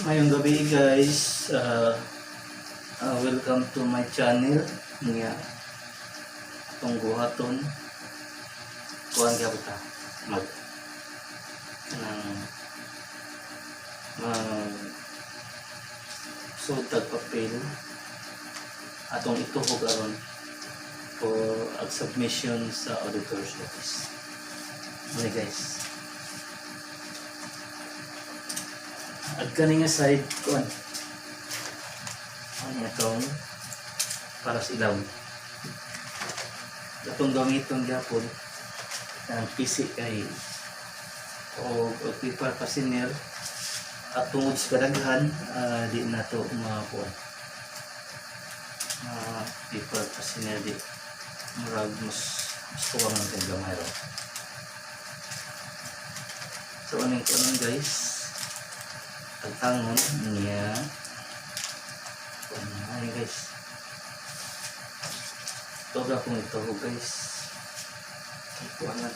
Ngayong gabi, guys, welcome to my channel. Nga atong buhaton, kuan gyapon ta mag kanang mag sud tag papel atong ituhog aron for ag submission sa auditor's office. Muna, guys. At kani nga side, kuan. Ano itong para sa ilaw. Atong gamiton gyapon ang PC kay o paper fastener at tungod sa kadaghan, di na to makuan. Paper fastener, di murag mas kuwang ng kay gamay ra. So aning kuan, guys, tagtangon niya kuan na guys. Ito ga kung ito, guys. Kuan na.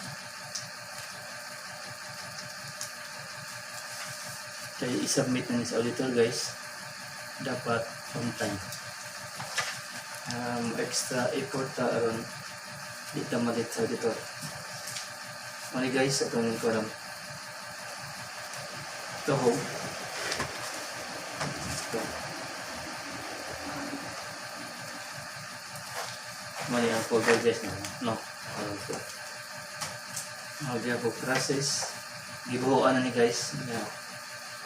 Kaya i-submit na ni sa auditor, guys. Dapat on time. Extra effort ta aron di ta malit sa auditor. Mali, guys, atong kuan. Tuhog. Ito. Mali ang folder, guys, no? No. So, Magyapon process. Gibuhuan na ni, guys. Yeah.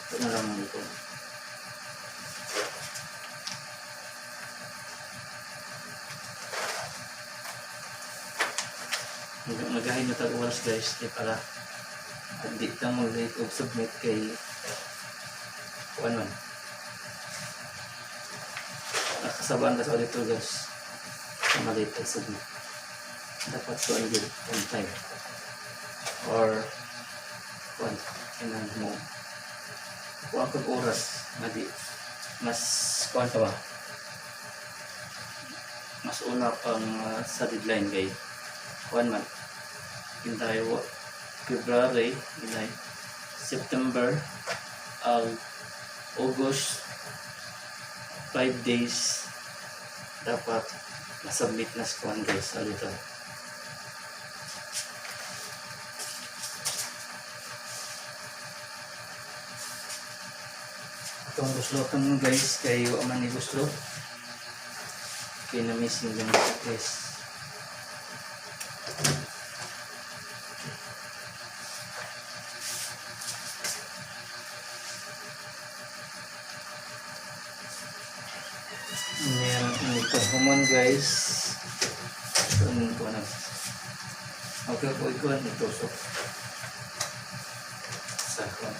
Ito na lang ito. Magahin na tag oras, guys, kay para hindi ta mo late og submit kay kuan man. Nakasabaan ka sa auditor, guys. Sa malate og submit. Dapat kuan gyud, on time. Or kuan kinang mo kuan kag oras nga di mas kuan ka ba, mas una pang sa deadline kay kuan man hintay wa February, hinay September, August, 5 days dapat nasubmit na sa kuan, guys, sa auditor. Itong busloton, guys, kay wa man ni buslot kay na missing lang siya, guys. Yan, ito human, guys. Ito ko na. Okay po, ikaw ito so sa kuan.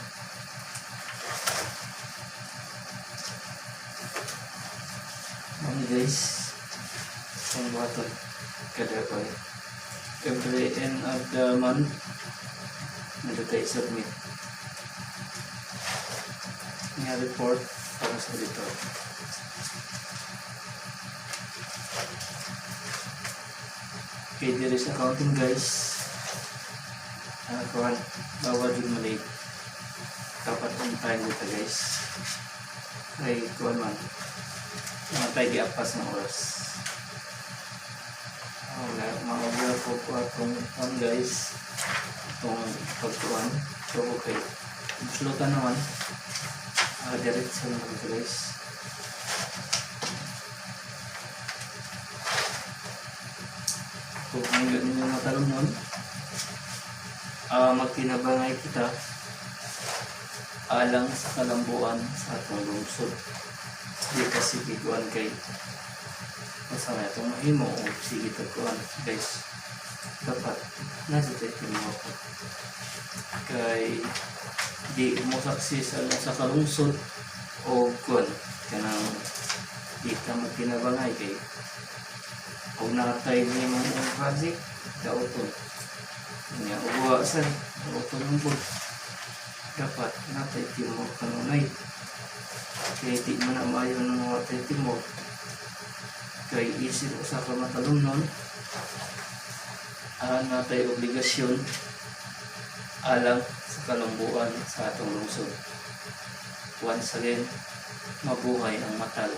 Ano, guys, ang buhaton kada ko every end of the month nandito tayo submit nga report para sa auditor. Okay, there is accounting, guys. Kuan, bawal jud malate. Dapat on time dito, guys. Kay kuan man. Mga tayo giapas ng oras. Wala, maubra po ko atong kuan, guys. Itong pagkuan. So, okay. Buslotan naman. Diretso naman ito, guys. Kung ang ninyo matalong nun, magtinabangay kita alang sa kalambuan sa atong lungsod. Di kasi giguan kay basta na itong mahimo o sige tagkuan, guys. Dapat nasa tayo tinuha ko. Kay di mo success alang sa kalungsod o kuan kanang di ka magtinabangay kay kung natay ni mong project dauton niya uwa sa dauton ng board. Dapat natay teamwork kanunay kay di man na maayo ng mga tay teamwork kay isip usa ka matalumnon, natay obligasyon alang sa kalambuan sa atong lungsod. Once again, mabuhay ang matal.